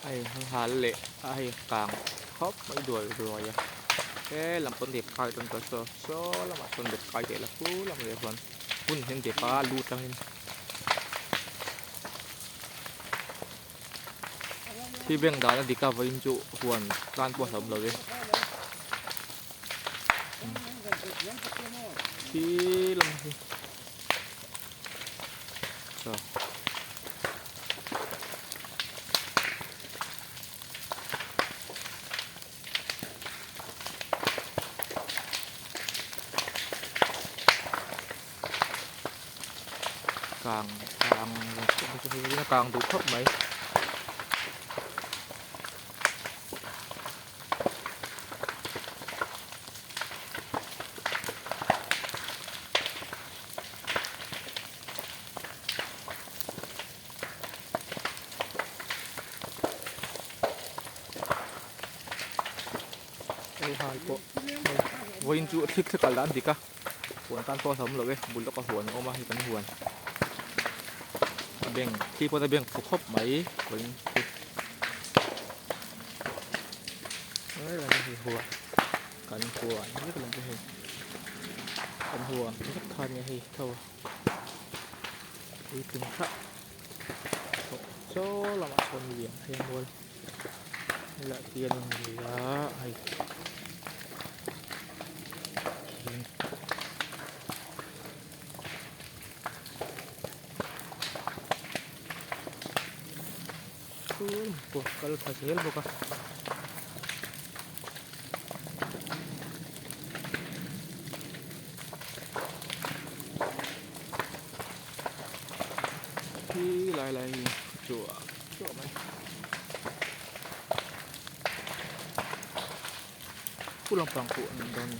Hei an hal leh a hei kang khawp mai duai duai a he lam pawn dep kai dawn tawh saw saw lamah sawn dep kai teh la khu lamah leh chuan hun hian dep a lu tangin khi bank dan a dik a vawiin chu huan tan pawh a hlauhawm lo e khi lam hi. Kang kang kang duh khawp mai. Hei hal pawh vawiin chu thlik thlik a la an dik a huan tan pawh a hlauhawm lo e bul lawka huan a awm a hei kan huan a beng thli pawn a beng phu khawp mai vawiin chu hei huan kan huan vek lam chu hei kan huan vek kha nia hei tho puitling thlah chaw lamah sawn lian phei a mual helaiah hian a ni a hei pawh kal tha zel bawk a. Khi lai lai hi chua chua mai. Khu lampang pawh an dawn.